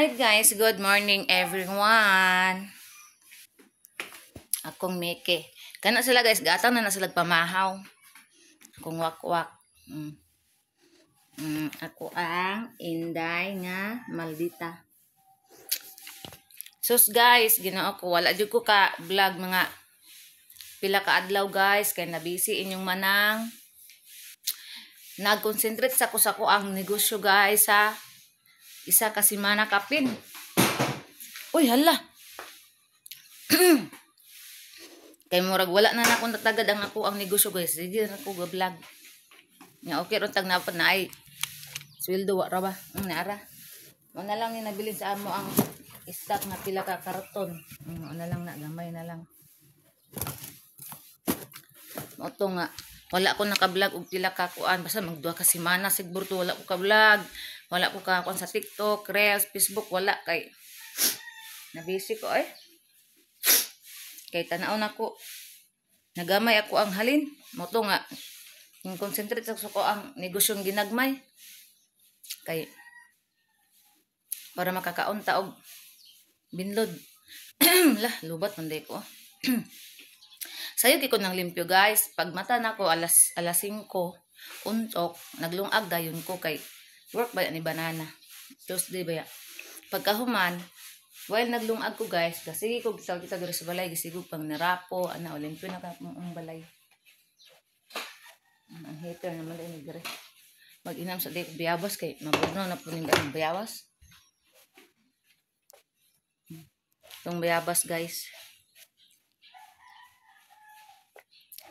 Hi guys, good morning everyone. Akong Meke. Kana sila guys, gatang na na sila pamahaw. Akong wakwak. Ako ang Inday nga maldita. Sus guys, Ginoo ko, wala jud ko ka vlog mga pila ka adlaw guys kay nabisi inyong manang. Nag-concentrate sa ko ang negosyo guys sa isa ka semana kapin. Uy, hala. Kay murag wala na akong tatagad ang ako ang negosyo guys. Sige na ako ga-vlog. Nga okay ron tag napad na ay sweldo wa ra ba? Naara. Mo na lang ni nabilin sa amo ang stock nga pila ka karton. Ano lang na gamay na lang. Mo to nga wala ko naka-vlog og pila ka kuan basta magduha ka semana siguro to wala ko ka-vlog. Wala ko ka kuan sa TikTok, Reels, Facebook, wala kay nabisi ko ay. Kay tan-aw nako nagamay ako ang halin. Mo to nga yung concentrate sa ko ang negosyong ginagmay kay para makakaon ta og binlod. Lah, lubat man day ko. Sayo kay ko nang limpyo guys. Pag mata nako alas 5 untok naglungag dayon ko kay work ba ni banana. Tuesday ba ya. Pagkahuman while naglungag ko guys, kasi ko kita diri sa balay gisigog pang narapo ana limpyo na ka ang balay. Ang hater naman din diri. Mag-inam sa day ko bayabas kay mabugnaw na po ning ang bayabas. Itong bayabas guys.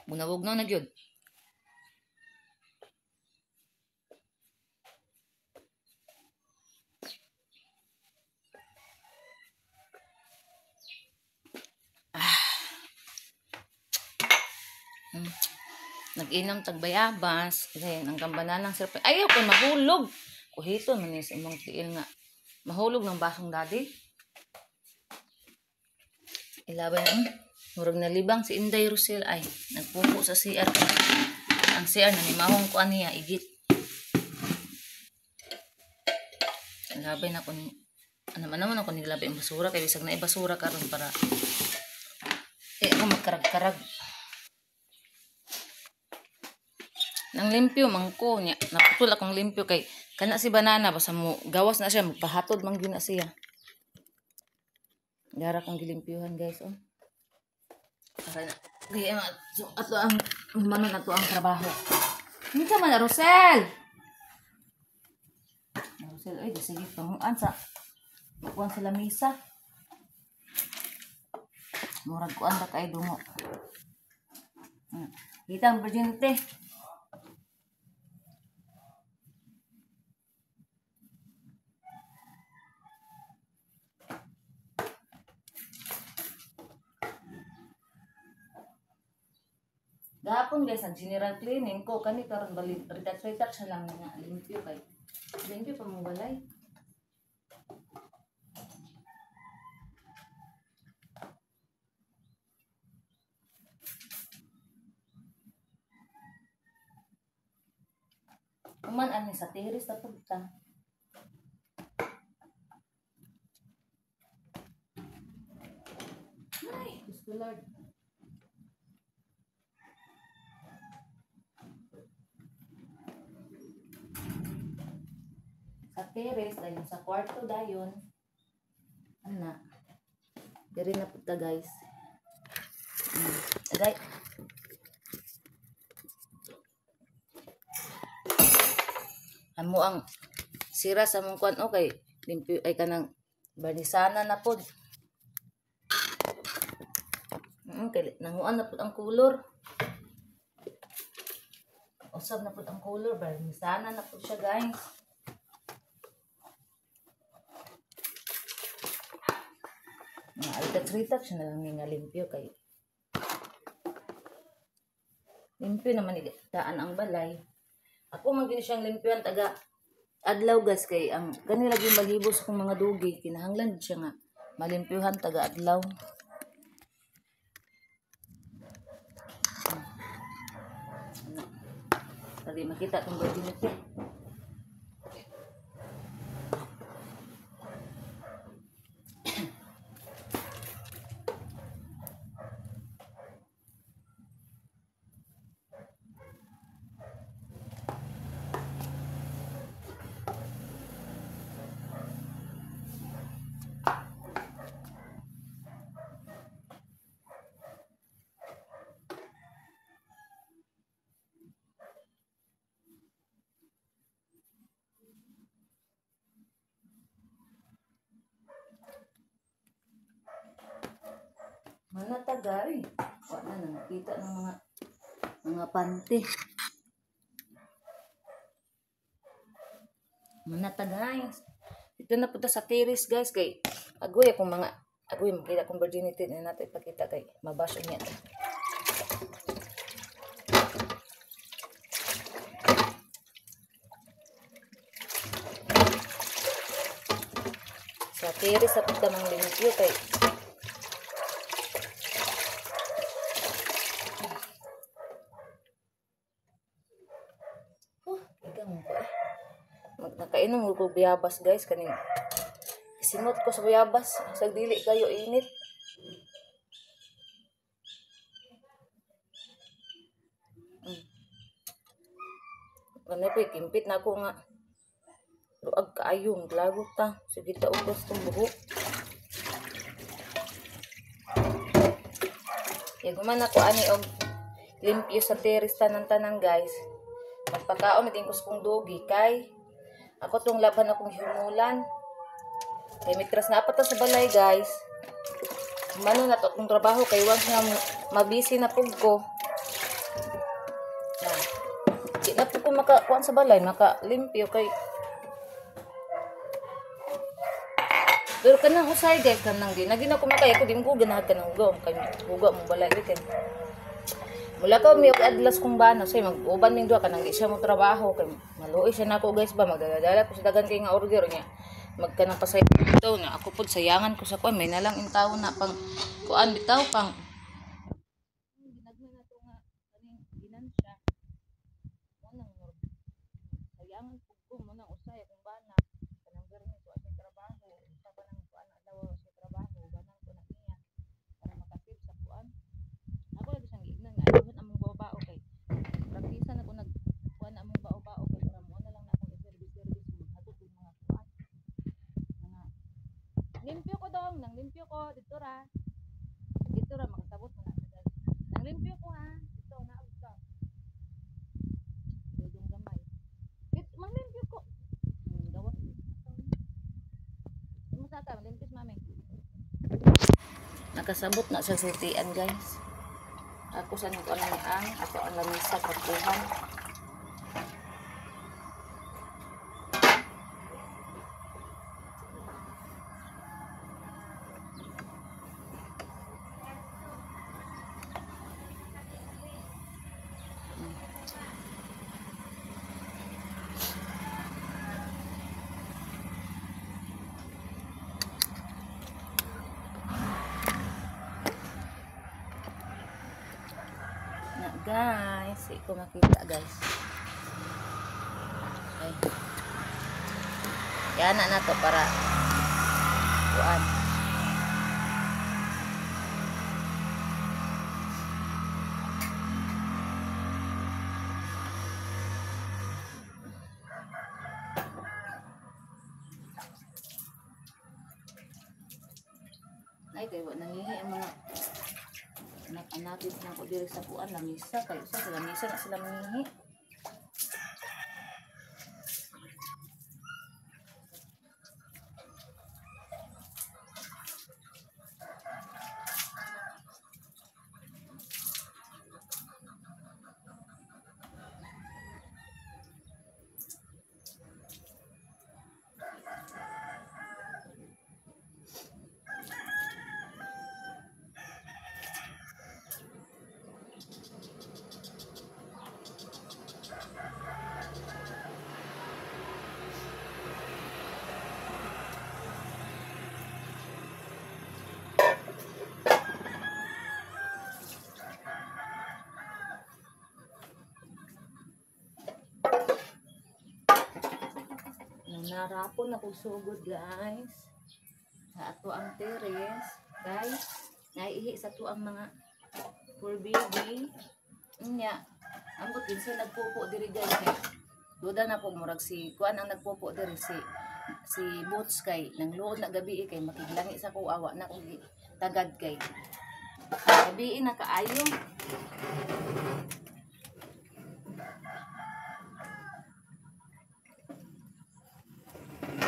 Bunawugnaw na gyud. Nag-inom tag bayabas, then ang gambananang sirap. Ayaw ko mahulog. Kuhito man ni sa imong tiil nga mahulog ng basong daddy. Ilabay na. Murag nalibang si Inday Rosel ay nagpupo sa CR. Ang CR na nimahong ko aniya igit. Ilabay na ko ni ano man naman ako nilabay ang basura kay bisag na ibasura karon para ako magkarag-karag. Nang limpyo mangko niya naputol akong limpyo kay kana si banana basta mo gawas na siya magpahatod man gyud na siya. Dara kong gilimpyuhan guys oh. Para na kay ato ang manon ato ang trabaho. Kinsa man na Rosel? Rosel oy sige panguan sa kuan sa lamisa. Murag kuan ra kay dungo. Kita ang virginity. Gahapon guys, ang general cleaning ko kani karon bali retouch na lang nga limpyo kay limpyo pa mo balay. Kuman ani sa tiris na pugta. Ay, Diyos ko Lord. Sa terrace, dayon sa kwarto, dayon. Ana. Diri na punta guys. Agay. Amo ang sira sa mong kuan okay. Limpyo ay kanang barnisana na pod. Kay nanguan na pod ang color. Usab na pod ang color, barnisana na pod siya guys. Retouch na lang nga limpyo kay limpyo naman daan ang balay. Ako man gini siyang limpyoan taga adlaw guys kay ang kani lagi malibos akong mga dugi kinahanglan siya nga malimpyuhan taga adlaw. Tadi makita tong virginity. Manatagay. Wala na nakita ng mga panty. Manatagay. Dito na punta sa terrace guys kay agoy akong mga agoy makita akong virginity na nato ipakita kay mabash niya ta. Sa terrace sa punta mang limpyo kay Nakainom ko biyabas guys kaning singot ko sa biyabas sa dili kayo init. Kanay pa kimpit na ako nga luag kaayo maglagot ta sige ta ugos tong buhok. Yaguman ako ani og limpyo sa terrace tanan-tanan guys. Magpakaon na din ko sa kong dogi kay ako tong laban akong humulan. Kay mitras na apat sa balay guys. Mano na to akong trabaho kay once nga mabisi na pug ko. Na. Di na pug ko makakuan sa balay, makalimpyo kay. Pero kanang usay guys kanang di nagina ko makaya ko di mo ganahan kanang hugaw kay hugaw mo balay kay. Mula ka mi og adlas kong bana say mag-uban ming duha kanang di siya mo trabaho kay maluoy siya nako guys ba magdala-dala ko sa dagan kay nga order niya magkanang pasay bitaw na ako pud sayangan ko sa kuan may nalang intaw na pang kuan bitaw pang ginagmay na to nga kaning ginansya mo nang sayangan pud ko mo nang usay akong bana kanang berni ko sa trabaho sa kanang kuan adlaw sa trabaho banan ko na niya para makasave sa kuan. Ako lagi siyang giingnan nga ayuhon among bao-bao kay praktisan ako nag kuan among bao-bao kay para mo na lang na akong i-service maghatod og mga kuan. Mga limpyo ko dong, nang limpyo ko dito ra. Dito ra makasabot man na guys. Nang limpyo ko ha, dito na og ka. Dudong gamay. Dito mang limpyo ko. Gawas. Imo sa ta, limpyo mami. Nakasabot na sa sultian guys. Ako sa nang kuan ang ako ang lamisa kapuhan. Guys, hindi ko makita guys. Ay. Yan na to para kuan. Ay, kay wa nangihi ang mga anak-anakit na ko diri sa kuan lamisa kay usa sa lamisa na sila mangihi. Narapon ako sugod guys. Sa ato ang terrace guys. Naiihi sa to ang mga poor baby. Nya, ambot kinsa nagpupo diri guys kay duda na ko murag si kuan ang nagpupo diri si Boots kay nang luod na gabi kay makiglangi sa ko awa na kung tagad kay gabi na kaayo.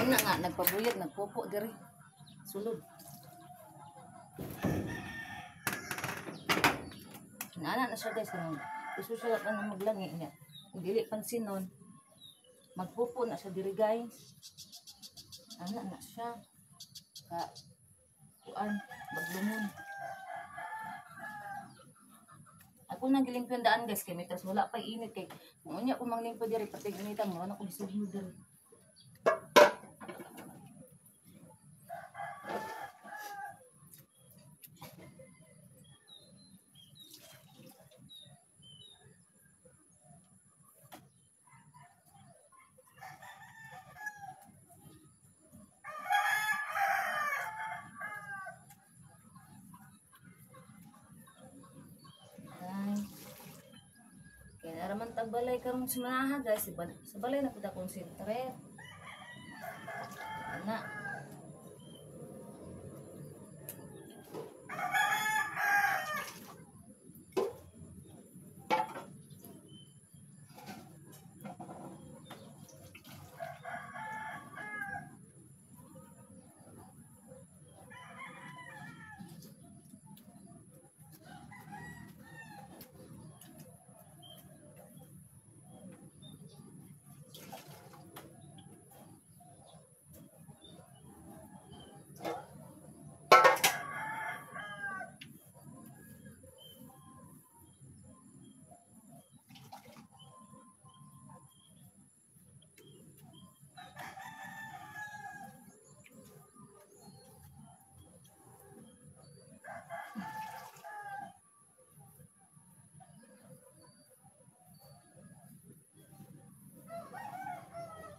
Una nga nagpabuyag nagpupo diri sulod. Inaana na siya guys. Gusto siya na maglangi niya. Dili pansinon. Magpupo na siya diri guys. Ana na siya. Ka kuan maglumon. Ako nang gilimpyo daan guys kay metras wala pa init kay kung unya ko manglimpyo diri pati ginitan mo na ko gisugno diri. Kaya naraman tagbalay karong simanaha guys, sa balay na pud akong concentrate. Ana.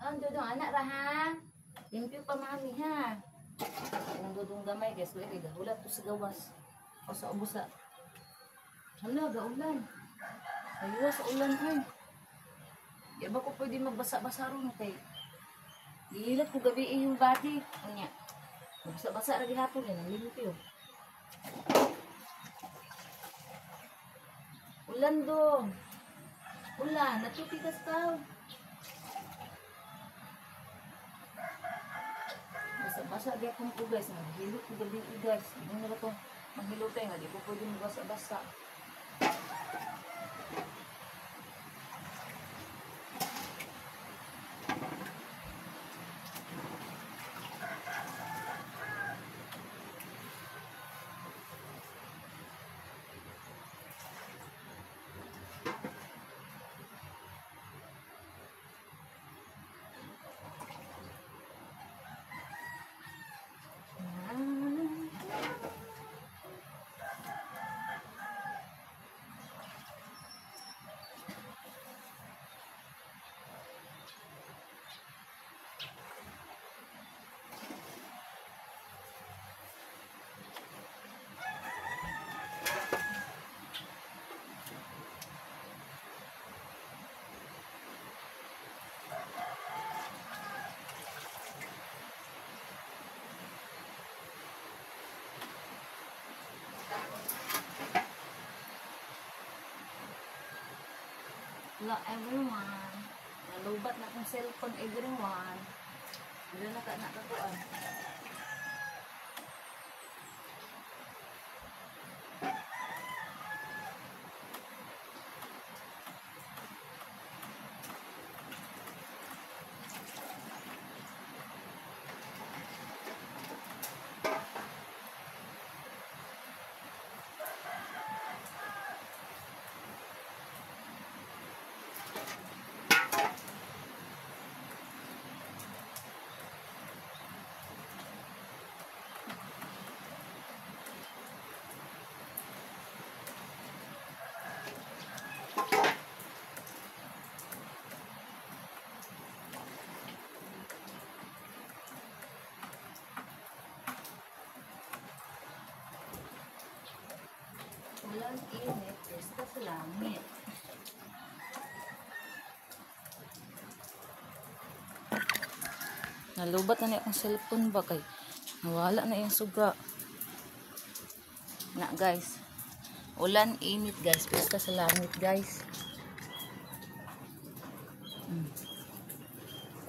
Ang dudong anak ra ha. Limpyo pa mami ha. Ang dudong gamay guys, wala kay gahulat to sa gawas. O sa ubusa. Hala, gaulan. Aywa sa ulan ay. Di ba ko pwede magbasa-basa ron kay gihilat ko gabi eh yung body. Unya. Magbasa-basa ra gihapon eh, nang limpyo. Ulan dong. Ulan, natutigas tao. Basa-basa di akong ko guys, maghilot ko gabi guys. Hindi na ba ito maghilot tayo nga, di ko pwede magbasa-basa. Hello everyone. Nalubat na akong cellphone everyone. Wala na ka nakakuan. Walang init, basta sa langit. Nalubat na niya akong cellphone ba kay nawala na yung suga. Na guys, ulan init guys, basta sa langit guys.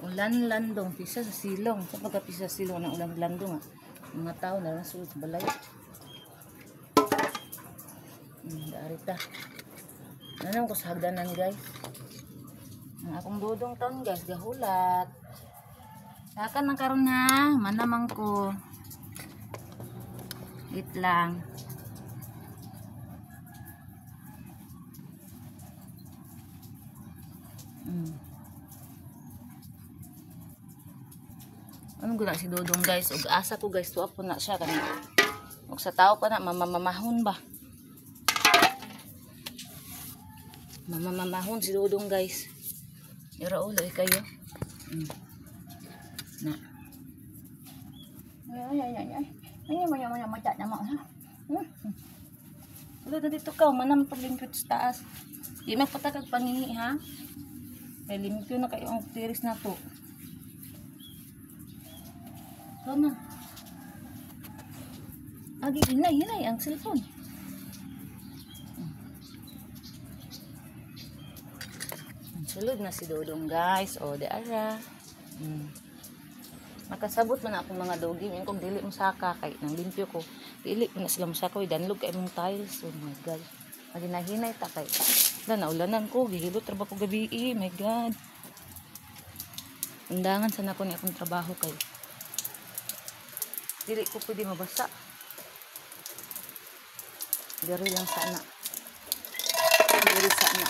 Ulan landong, pisa sa silong. Sa pagkapisa sa silong ng ulan landong ah. Mga tao na lang sulod sa balay. Arita. Ano ko sa hagdanan guys. Ang akong dudong taon guys, gahulat. Saka nang karon ha, manamang ko. Wait lang. Anong guna si Dudong guys? Ug asa ko guys, tuwa po na siya kanina. Ug sa tao pa na mamamamahon ba? Mamamamahon si Dudong guys. Ira ulo eh kayo. Na. Ay ay ay ay. Ay ay ay ay na mo ha. Ulo na dito ka, manam paglimpyo sa taas. Di magpatakag pangihi ha. Kay limpyo na kayo ang tiris na to. Tama. Agi hinay hinay ang cellphone. Sulod na si Dodong guys. O de ara. Makasabot man akong mga dogi. Yung kung dili mo saka kay nang limpyo ko. Dili na sila mo saka. Danlog kay mong tiles. Oh my God. Maginahinay ta kay. Da naulanan ko. Gihilot ra ba ko gabi. My God. Undangan sana ko ni akong trabaho kay. Dili ko pwede mabasa. Diri lang sana. Diri sana.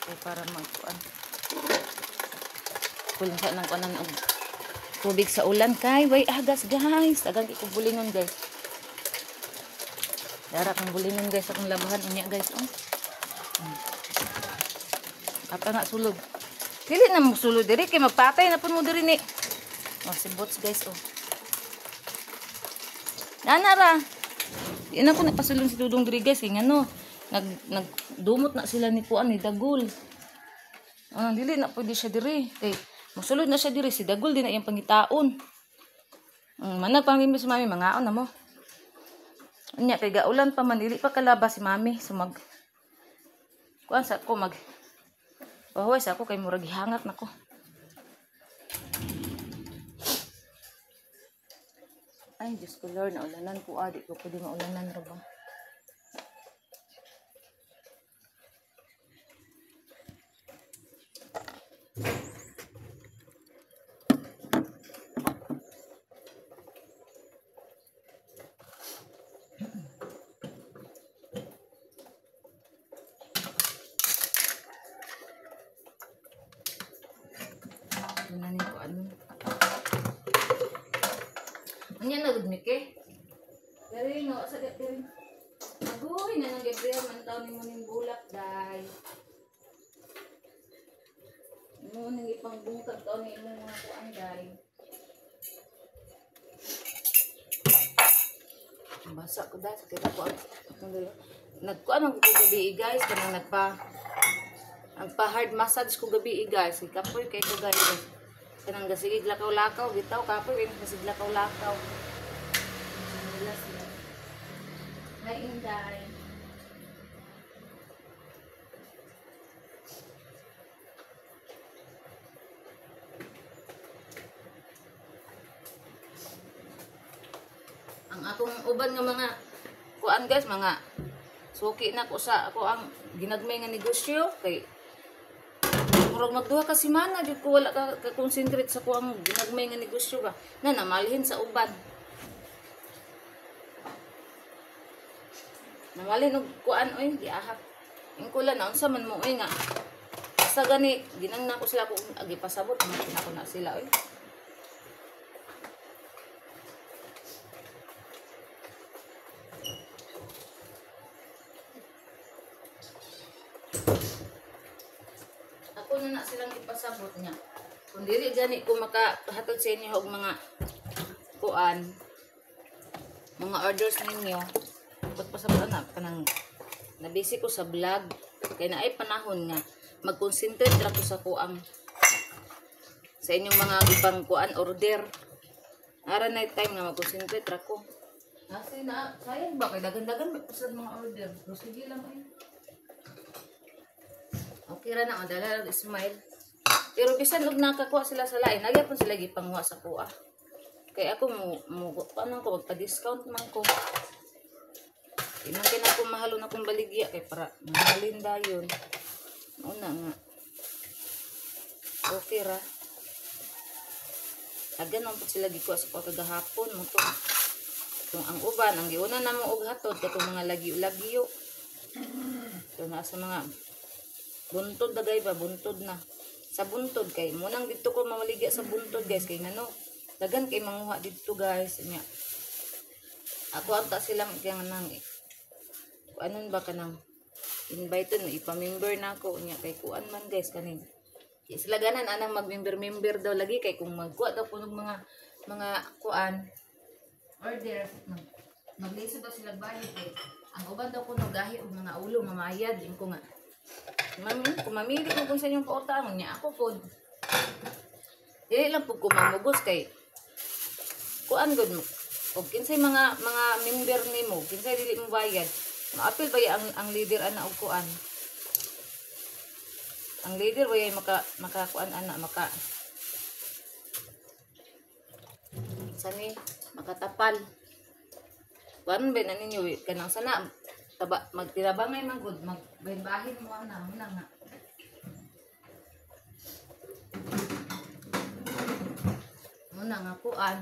Kay para magkuan. Kulang sa nang kuanan og tubig sa ulan kay way agas guys. Agang ko bulingon guys. Dara kang bulingon guys akong labahan unya guys oh. Apa na sulod. Dili na mo sulod diri kay magpatay na pud mo diri ni. Oh si bots guys oh. Nana ra. Di na ko napasulong si Dudong diri guys kay ngano nagdumot na sila ni kuan ni Dagul. Ah, dili na pwede siya diri kay mosulod na siya diri si Dagul di na iyang pangitaon. Manag panglimbi si mami mangaon na mo. Unya kay gaulan pa man dili pa kalabas si mami so mag kuan sa ko mag pahuway sa ako kay murag gihangak nako. Ay, Diyos ko Lord, naulanan ko. Di ko pwede maulanan ra ba? Ito ko ano. Anya na gud mike. Pero no sa pero agoy na nang Gabriel man taw nimo ning bulak day. Mo ning ipangbungkag taw ni imong mga kuan day. Basa ko dai sakit ako. Nagkuan ang gabi guys kanang nagpa hard massage ko gabi guys. Kapoy kay ko guys. Kanang gasigig lakaw-lakaw bitaw kapoy kay gasigig lakaw-lakaw. Hi Inday. Ang akong uban nga mga kuan guys, mga suki na ko sa ako ang ginagmay nga negosyo kay murag magduha ka semana jud ko wala ka concentrate sa ko ang ginagmay nga negosyo ba na namalhin sa uban. Namalhin og kuan oy giahak. Ingkula na unsa man mo oy nga sa gani ginang nako sila ko agi pasabot man ako na sila oy. Ako na silang ipasabot niya. Kung dili gani ko makahatod sa inyo og mga kuan, mga orders ninyo, pagpasabot na kanang nabisi ko sa vlog kay naay panahon nga mag-concentrate ra ko sa kuang sa inyong mga ibang kuan order. Ara na time nga mag-concentrate ra ko. Kasi na sayang ba kay dagan-dagan may pasad mga order. Pero sige lang ay. Okay ra na madala ra smile. Pero bisan og nakakuha sila sa lain, nagyapon sila gipanguha sa kuha. Kay ako mo paano ko magpa-discount man ko. Di man kay na akong mahalon akong baligya kay para mahalin dayon. Una nga. Okay ra. Agan man pud sila gikuha sa kuha kagahapon mo to. Kung ang uban ang giuna namo og hatod katong mga lagyo-lagyo. So naa sa mga buntod dagay ba, buntod na. Sa buntod kay munang didto ko mamaligya sa buntod guys kay ngano dagan kay manguha didto guys nya. Ako anta silang kaya nang anon ba kanang invite na ipa-member na ako nya kay kuan man guys kaning sila ganan anang mag-member-member daw lagi kay kung magkuha daw kunog mga kuan order maglisod daw sila bayad kay ang uban daw kuno gahi og mga ulo mamayad yun ko nga mami kung mamili ko kung sa inyong pautang nya ako pod dili lang pud ko mamugos kay kuan gud mo og kinsay mga member nimo kinsay dili mo bayad maapil ba ang leader ana og kuan. Ang leader ba ay makakuan ana maka sani makatapal. Kuan ba na ninyo kanang sana taba magtirabangay man gud magbahin mo ana muna nga. Muna nga kuan.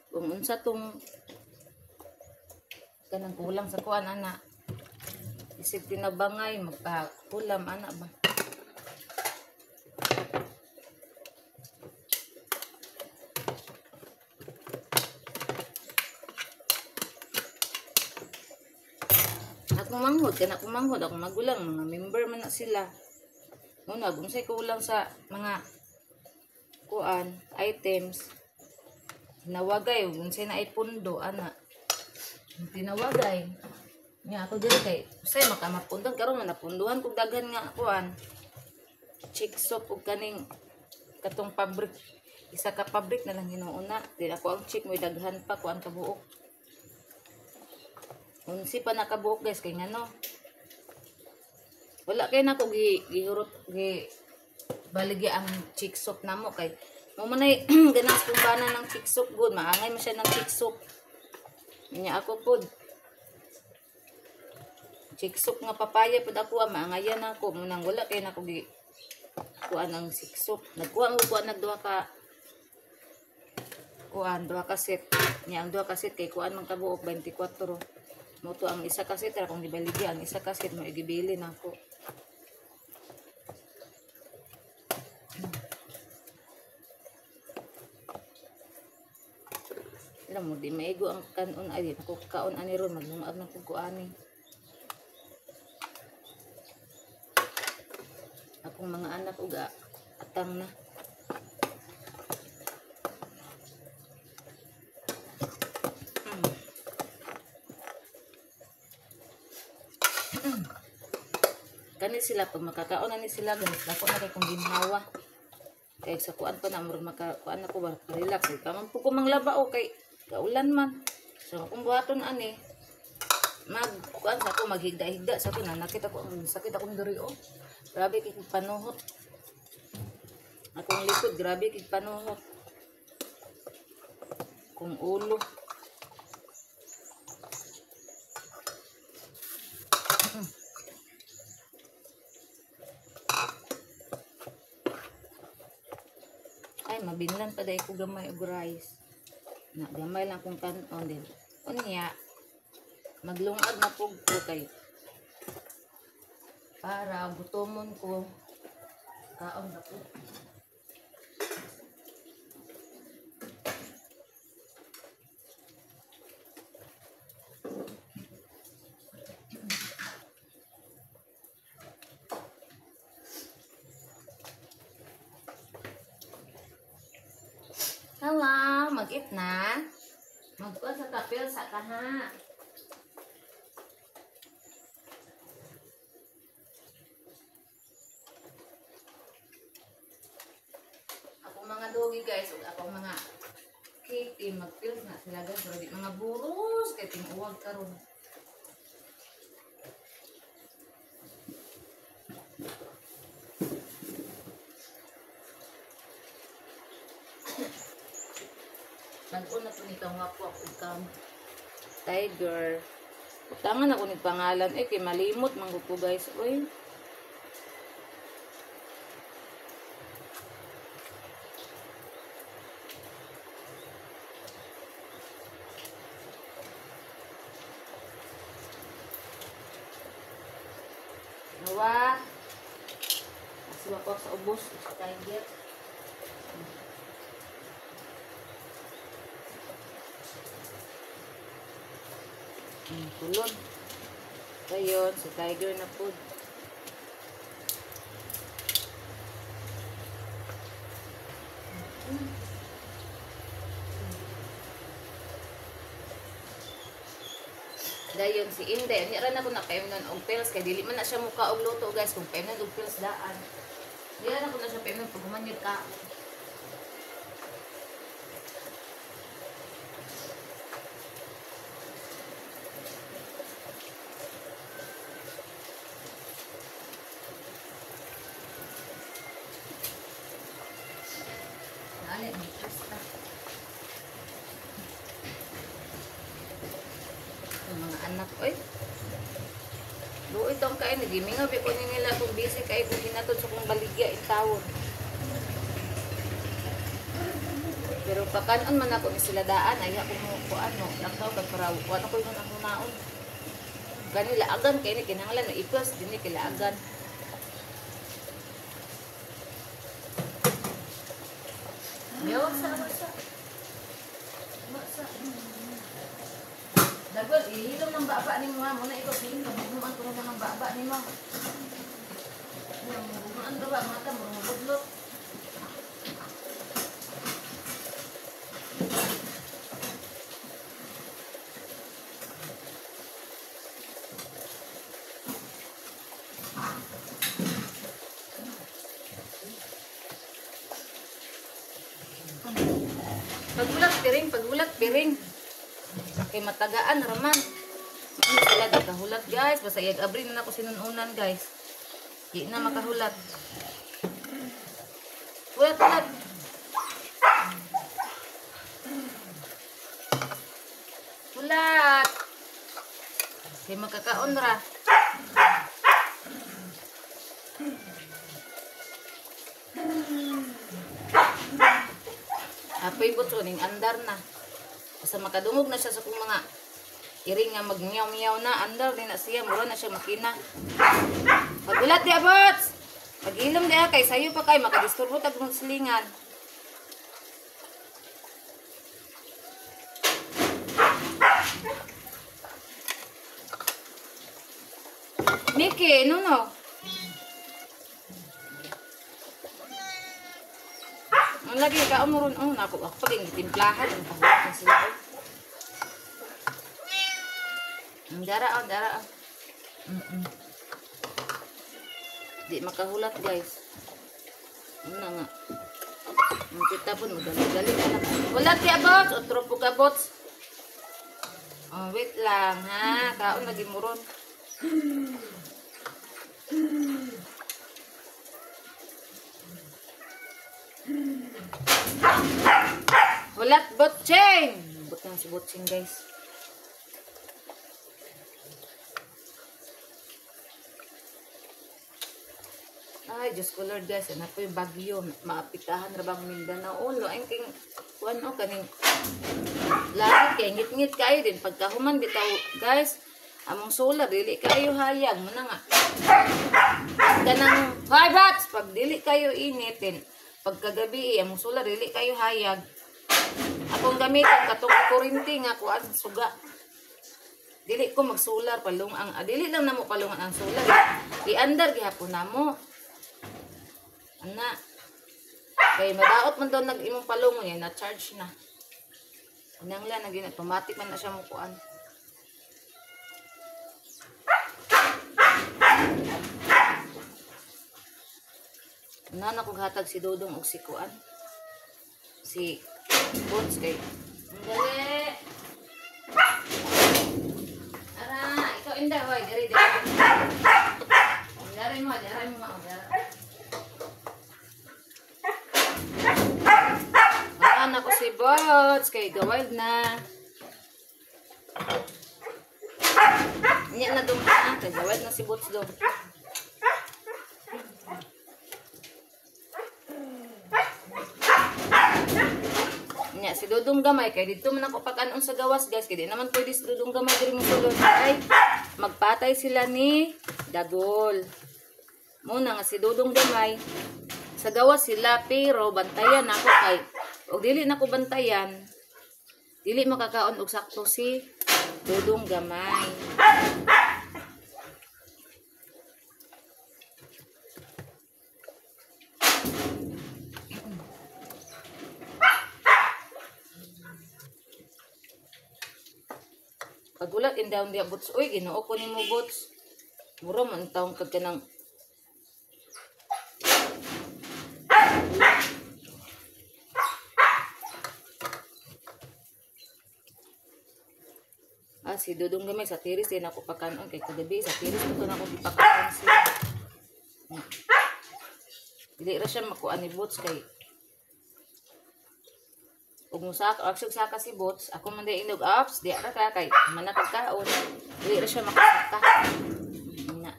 Kung unsa tong kanang kulang sa kuan ana. Isip tinabangay magkakulam ana ba. Akong manghod kana akong manghod akong magulang mga member man na sila. Muna unsay kulang sa mga kuan items tinawagay unsay na ay pundo ana. Tinawagay nya ako diri kay usay makamapundan karon man napunduhan kog daghan nga kuan chick soup ug kaning katong fabric isa ka fabric na lang hinuuna di ako ang chick mo daghan pa kuan kabuok unsi pa nakabuok guys kay ngano wala kay nako gihurot gi baligya ang chick soup namo kay mo manay ganas kumbana ng chick soup good maangay man siya ng chick soup nya ako pod chick soup nga papaya pud ako maangayan ako munang wala kay nako gi kuan ang chick soup nagkuha mo kuan nagduha ka kuan duha ka set nya ang duha ka set kay kuan man kabuok 24 mo to ang isa ka set ra kung gibaligya ang isa ka set mo igibili nako. Alam mo di maigo ang kanon ay di ko kaon ani ron maglungag na pud ko ani. Akong mga anak og atang na. Kani sila pag makakaon ani sila ganit dako na kay kung ginhawa. Kay sa kuan pa na murag makakuan ako ba relax kay kaman pud ko manglaba o kay kaulan man. So kung buhaton ani magkuan sa ako maghigda-higda sa ako nanakit ako ang sakit akong diri oh. Grabe kay panuhot. Akong likod grabe kay panuhot. Kung ulo. Ay mabinlan pa dai ko gamay og rice. Na gamay lang kung kanon din. Unya maglungag na pug ko kay para gutomon ko kaon na po. Hello, mag-eat na. Magkuha sa tapil sa kaha. Ako mga doggy guys, ug ako mga kitty magpils na sila guys, pero di mga buros kay tinuwag karon. Nag-una to ni kang wakwak ug kang tiger. Utangan ako ni pangalan eh kay malimot man ko guys. Oy. Nawa. Asiwa ko sa ubos sa tiger. Kulod. Ayun, si tiger na po. Dayon si Inday, ani ra na ko nakaimnon og pills kay dili man na siya muka og luto guys kung paimnon og pills daan. Dili na ko na siya paimnon pag human gyud ka. Dali, may pasta. Ang mga anak, oy. Luoy tong kain, nagimingaw ko ni nila kung busy kay kung hinatod sa kong baligya in tawon. Pero pakanon man ako ni sila daan, ay ako mo ko ano, lakaw kag para wa na ko yung naon. Gani laagan kay ni kinahanglan no iplas dinhi kay laagan. Yo sa sa. Masa. Dagol ihilom ng baba nimo ha, muna ikaw piling ka bugnuan ko ng baba nimo. Bugnuan ka ba mata mo budlot. Pagulat piring, pagulat piring. Kay matagaan raman. Ano sila di kahulat guys, basta iyag abri na nako sinununan guys. Di na makahulat. Hulat, hulat. Hulat. Kay makakaon ra. Apoy butso ning andar na. Basta makadungog na siya sa kong mga iring nga magmiyaw-miyaw na, andar din na siya, mura na siya makina. Pagulat di abots! Pag-ilom di kay sayo pa kay makadisturbo tag silingan. Miki, no no. Ang lagi ka umuron oh nako ako pag gitimplahan ang pahulat na sila. Ang dara oh, dara oh. Di makahulat guys. Ano nga. Ang kita po magaling-galing na. Hulat di abots, otro po ka bots. Oh, wait lang ha, kaon lagi muron. Hulat botching! Bot na si botching guys. Ay, Diyos ko Lord guys, ano po yung bagyo, maapitahan ra bang Mindanao. Ulo, ay king, kuan o, kaning langit kay ngit-ngit kayo din. Pagkahuman bitaw guys, among solar, dili kayo hayag. Muna nga. Kanang 5 watts, pag dili kayo initin, pagkagabi, among solar, dili kayo hayag. Akong gamitin katong kuryente nga kuan suga. Dili ko magsolar palung ang dili lang namo palungan ang solar. I-andar gihapon namo. Ana. Kay madaot man daw nag imong palungon yan na charge na. Nangla na gina automatic man na siya mo kuan. Ana na kog hatag si Dodong og si kuan. Si Bots kay. Dali. Ara, ikaw inday hoy, diri diri. Diri mo, dara. Ana ko si Bots kay the wild na. Kagawad na si Boots do. Nya si Dudong gamay kay didto man ako pag-anon sa gawas guys, kay di naman pwede si Dudong gamay diri mosulod ay magpatay sila ni Dagol. Muna nga si Dudong gamay sa gawas sila pero bantayan ako kay og dili nako bantayan dili makakaon og sakto si Dudong gamay. Pagulat in down dia Boots. Uy, Ginoo ko nimo Boots. Mura man taong kag kanang si Dudong gamay sa tiris din ako pagkanon kay kagabi sa tiris ko na ako gipakaon siya. Dili ra siya makuha ni Boots kay ug musaka og saka si Boots, ako man di inog ups, di ra ka kay manakag kaon. Dili ra siya makasaka. Na.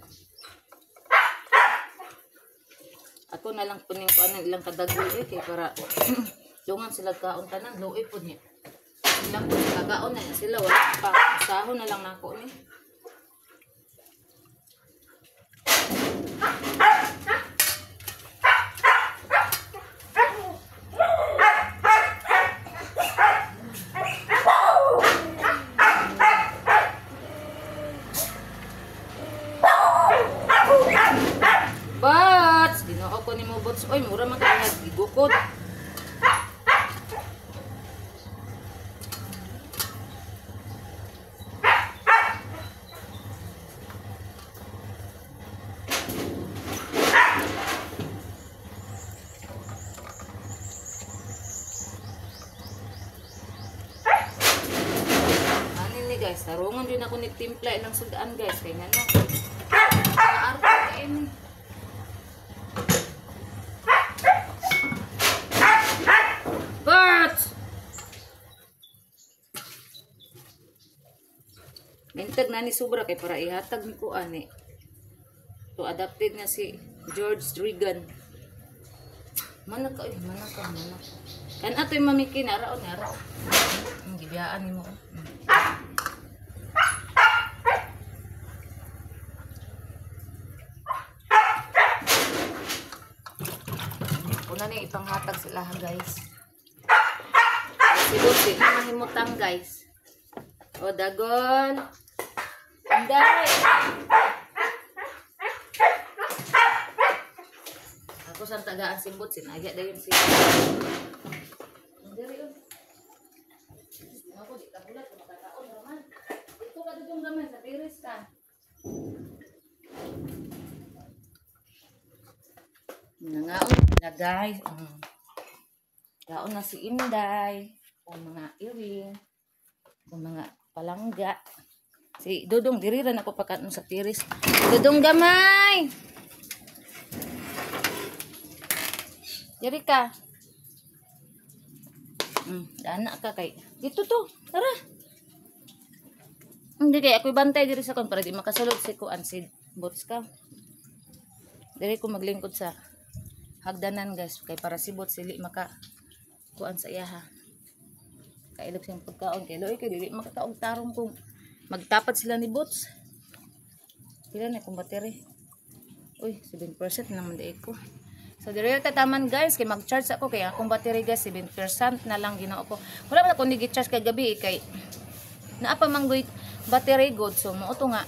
Ako na lang puning kuan ilang kadagol kay para dungan sila kaon tanan, luoy pud niya. Ilang pud kagaon na sila wala pa. Usahon na lang nako ni. Bots, Ginoo ko nimo Bots. Oy, mura man kay nagigukod. Ani ni guys, tarungan din ako ni timpla ilang sudan guys kay ngano. Naarko kay ni. Birds! Mintag na ni sobra kay para ihatag ni ko ani. To adapted na si George Regan. Manaka oy, manaka, manaka. Kan atoy mamiki na raon na raon. Gibiyaan nimo. Una ni ipanghatag sila guys. Si Boots na mahimutang guys. O Dagol. Inday. Ako sang tagaan si Boots, sinaya dayon si. Diri on. Ako di kabulat makakaon raman. Dito ka dudong gamay sa tiris ka. Nangaon na guys. Kaon na si Inday, o mga iwing, o mga palangga. Si Dudong diri ra nako pakanon sa tiris. Dudong gamay. Diri ka. Dana ka kay. Dito to. Tara. Hindi kay ako'y bantay diri sa kon para di makasulod si kuan si Boots ka. Diri ko maglingkod sa hagdanan guys kay para si Boots dili maka kuan sa iyaha. Kailog siyang pagkaon kay luoy kay dili makakaog tarong kung magtapat sila ni Boots. Pila na akong battery. Uy, 7% na naman di ko. So diri tataman guys kay mag-charge ako kay akong battery guys 7% na lang Ginoo ko. Wala man ako nigi-charge kay gabi kay naa pa man battery good so mao to nga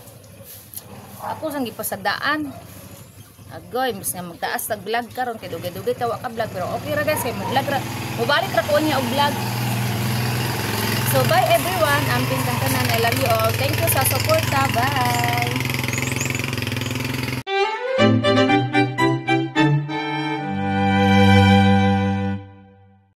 ako sang gipasagdaan. Agoy, mas nga magtaas tag vlog karon kay dugay-dugay ka wa ka vlog pero okay ra guys kay mo-vlog ra. Mobalik ra ko niya og vlog. So bye everyone, amping kang tanan. I love you all. Thank you sa suporta. Bye.